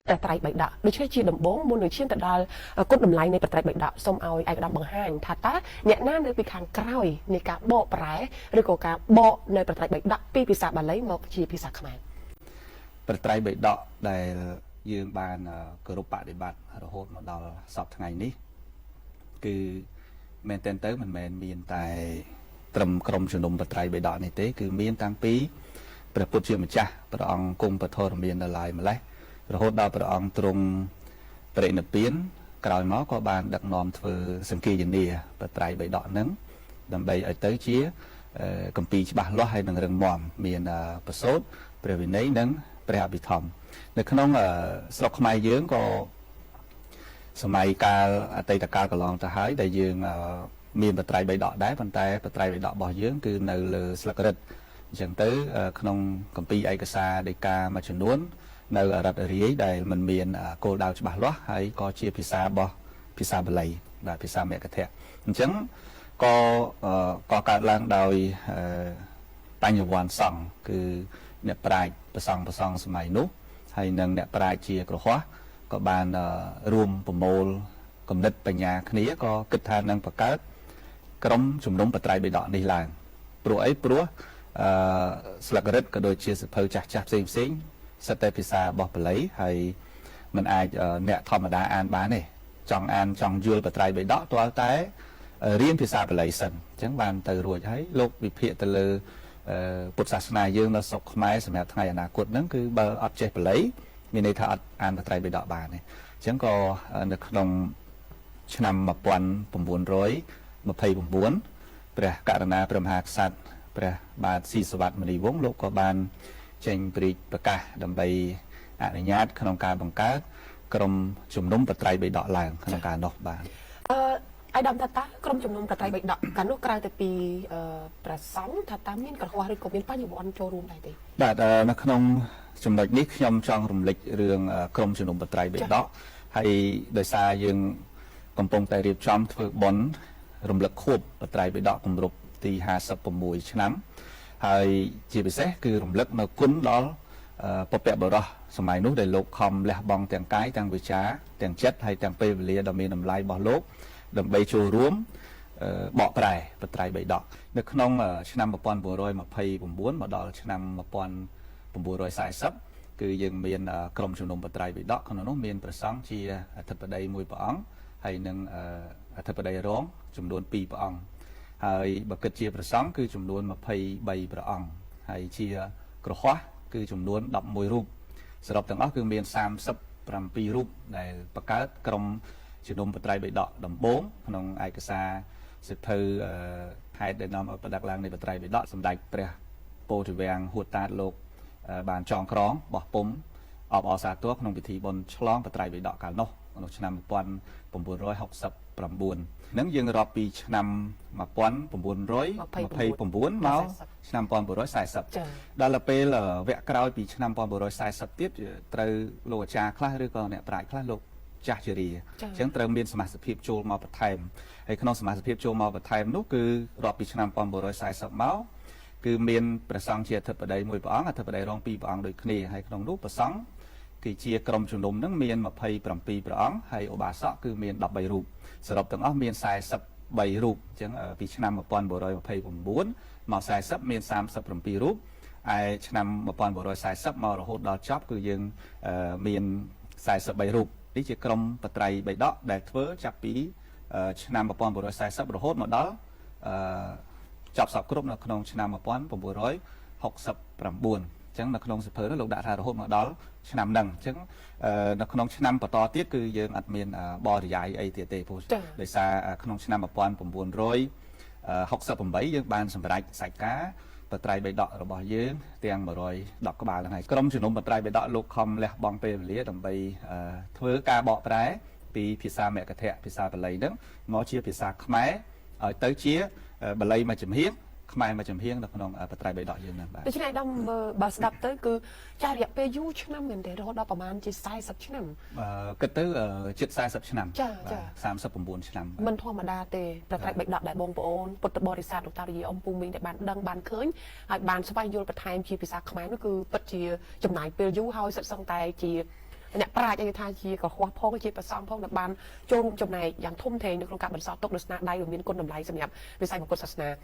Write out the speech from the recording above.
ព្រះត្រៃបិដកដូច្នេះជាដំបូងមុននឹងឈានទៅដល់គុណតម្លៃនៃព្រះត្រៃបិដកសូមឲ្យឯកឧត្តមបង្ហាញថាតើអ្នកណានៅពីខាងក្រោយនៃការបកប្រែឬក៏ការបកនៅព្រះត្រៃបិដកពីភាសាបាលីមកជាភាសាខ្មែរ ព្រះត្រៃបិដកដែលយើងបានគោរពបដិបត្តិរហូតមកដល់សពថ្ងៃនេះគឺមែនទែនទៅមិនមែនមានតែត្រឹមក្រុមជំនុំព្រះត្រៃបិដកនេះទេគឺមានតាំងពីព្រះពុទ្ធជាម្ចាស់ព្រះអង្គគង់ពធរមាននៅឡើយម្លេះរហូតដល់ព្រះអង្គទ្រង់បរិនិព្វានក្រោយមកក៏បានដឹកនាំធ្វើសង្គយនាព្រះត្រៃបិដកហ្នឹងដើម្បីឲ្យទៅជាគម្ពីរច្បាស់លាស់ហើយនឹងរឹងមាំមានប្រសូតព្រះវិន័យនិងព្រះអភិធម្មនៅក្នុងស្រុកខ្មែរយើងក៏សម័យកាលអតីតកាលកន្លងទៅហើយដែលយើងមានបត្រៃបិដកដែរប៉ុន្តែបត្រៃបិដករបស់យើងគឺនៅលើស្លឹករឹតអញ្ចឹងទៅក្នុងគម្ពីរឯកសារដីកាមួយចំនួននៅអរិទ្ធរាយដែលมันមានគោលដៅច្បាស់លាស់ហើយក៏ជាភាសារបស់ភាសាបាលីបាទភាសាមគ្គធៈអញ្ចឹងក៏ក៏កើតឡើងដោយបញ្ញវន្តសង្ឃគឺអ្នកប្រាជ្ញប្រសង់ប្រសង់សម័យនោះហើយនិងអ្នកប្រាជ្ញជាក្រហោះក៏បានរួមប្រមូលគំនិតបញ្ញាគ្នាក៏គិតថានឹងបង្កើតក្រុមជំនុំបត្រៃបិដកនេះឡើងព្រោះអីព្រោះអឺស្លឹករឹតក៏ដូចជាសភៅចាស់ចាស់ផ្សេងផ្សេងសិតតែភាសារបស់បាលីហើយมันអាចអ្នកធម្មតាអានបានទេចង់អានចង់យល់បត្រៃបិដកទាល់តែរៀនភាសាបាលីសិនអញ្ចឹងបានទៅរួចហើយលោកវិភាគទៅលើពុទ្ធសាសនាយើងនៅស្រុកខ្មែរសម្រាប់ថ្ងៃអនាគតហ្នឹងគឺបើអត់ចេះបាលីមានន័យថាអត់អានបត្រៃបិដកបានទេអញ្ចឹងក៏នៅក្នុងឆ្នាំ1929ព្រះករណាព្រះមហាក្សត្រព្រះបាទស៊ីសវត្តមនីវង្សលោកក៏បានចេញព្រះរាជប្រកាសដើម្បីអនុញ្ញាតក្នុងការបង្កើតក្រុមជំនុំបត្រៃបិដកឡើងក្នុងការនោះបាទ អឺឯកឧត្តមថាតើក្រុមជំនុំព្រះត្រៃបិដកកាលនោះក្រៅតែពីព្រះសង្ឃថាតើមានក្រហោះឬក៏មានបញ្ញវន្តចូលរួមដែរទេ បាទនៅក្នុងចំណុចនេះខ្ញុំចង់រំលេចរឿងក្រុមជំនុំបត្រៃបិដកហើយដោយសារយើងកំពុងតែរៀបចំធ្វើបុណ្យរំលឹកខួបបត្រៃបិដកគម្រប់ទី56ឆ្នាំហើយជាពិសេសគឺរំលឹកនៅគុណដល់ពពកបរោះសម័យនោះដែលលោកខំលះបង់ទាំងកាយទាំងវិចារទាំងចិត្តហើយទាំងពេលវេលាដ៏មានតម្លៃរបស់លោកដើម្បីចូលរួមបកប្រែបត្រៃបិដកនៅក្នុងឆ្នាំ1929មកដល់ឆ្នាំ1940គឺយើងមានក្រុមជំនុំបត្រៃបិដកក្នុងនោះមានព្រះសង្ឃជាអធិបតីមួយព្រះអង្គហើយនិងអធិបតីរងចំនួន2ព្រះអង្គហើយបើគិតជាព្រះសង្ឃគឺចំនួន23ព្រះអង្គហើយជាក្រហោះគឺចំនួន11រូបសរុបទាំងអស់គឺមាន37រូបដែលបង្កើតក្រុមជំនុំបត្រៃបិដកដំបូងក្នុងឯកសារសិភៅហេតុដែលនាំឲ្យប្រដឹកឡើងនៃបត្រៃបិដកសម្ដេចព្រះពោធិវាំងហួតតាតលោកបានចងក្រងបោះពុំអបអរសាទរក្នុងពិធីបុណ្យឆ្លងបត្រៃបិដកកាលនោះក្នុងឆ្នាំ1969ហ្នឹងយើងរាប់ពីឆ្នាំ1929មកឆ្នាំ1940ដល់ទៅពេលវគ្គក្រោយពីឆ្នាំ1940ទៀតត្រូវលោកអាចារ្យខ្លះឬក៏អ្នកប្រាជ្ញខ្លះលោកចាស់ជរាអញ្ចឹងត្រូវមានសមាជិកចូលមកបន្ថែមហើយក្នុងសមាជិកចូលមកបន្ថែមនោះគឺរាប់ពីឆ្នាំ1940មកគឺមានព្រះសង្ឃជាអធិបតីមួយព្រះអង្គអធិបតីរងពីរព្រះអង្គដូចគ្នាហើយក្នុងនោះព្រះសង្ឃគឺជាក្រុមជំនុំនឹងមាន27ព្រះអង្គហើយឧបាសកគឺមាន13រូបសរុបទាំងអស់មាន43រូបអញ្ចឹងពីឆ្នាំ1929មក40មាន37រូបឯឆ្នាំ1940មករហូតដល់ចប់គឺយើងមាន43រូបនេះជាក្រុមបត្រៃបិដកដែលធ្វើចាប់ពីឆ្នាំ1940រហូតមកដល់ចប់សពគ្រប់នៅក្នុងឆ្នាំ1969អញ្ចឹងនៅក្នុងសភៅនោះលោកដាក់ថារហូតមកដល់ឆ្នាំហ្នឹងអញ្ចឹងនៅក្នុងឆ្នាំបន្តទៀតគឺយើងអត់មានបរិយាយអីទៀតទេព្រោះដោយសារក្នុងឆ្នាំ1968យើងបានសម្រេចសាច់ការបត្រៃបិដករបស់យើងទាំង110ក្បាលហ្នឹងហើយក្រុមជំនុំបត្រៃបិដកលោកខំលះបង់ពេលវេលាដើម្បីធ្វើការបកប្រែពីភាសាមគ្គធៈភាសាបាលីហ្នឹងមកជាភាសាខ្មែរឲ្យទៅជាបាលីមួយចំហៀងខ្មែរមួយចំហៀងនៅក្នុងបត្រៃបិដកយើងហ្នឹងបាទ ដូច្នេះឯកឧត្តមបើស្ដាប់ទៅគឺចាស់រយៈពេលយូរឆ្នាំមែនទេរហូតដល់ប្រហែលជា40ឆ្នាំ គិតទៅជិត40ឆ្នាំ ចាចា 39ឆ្នាំ មិនធម្មតាទេព្រះត្រៃបិដកដែលបងប្អូនពុទ្ធបរិស័ទលោកតារាយអ៊ំពូមីងដែលបានដឹងបានឃើញហើយបានស្វែងយល់បន្ថែមជាភាសាខ្មែរនោះគឺពិតជាចំណាយពេលយូរហើយសិតសឹងតែជា អ្នកប្រាជ្ញអីថាជាកុហកផងជាប្រសំផងដែលបានចូលរួមចំណែកយ៉ាងធំធេងនៅក្នុងការបន្សល់ទុកនូវស្នាដៃដ៏មានគុណតម្លៃសម្រាប់វិស័យពុទ្ធសាសនា។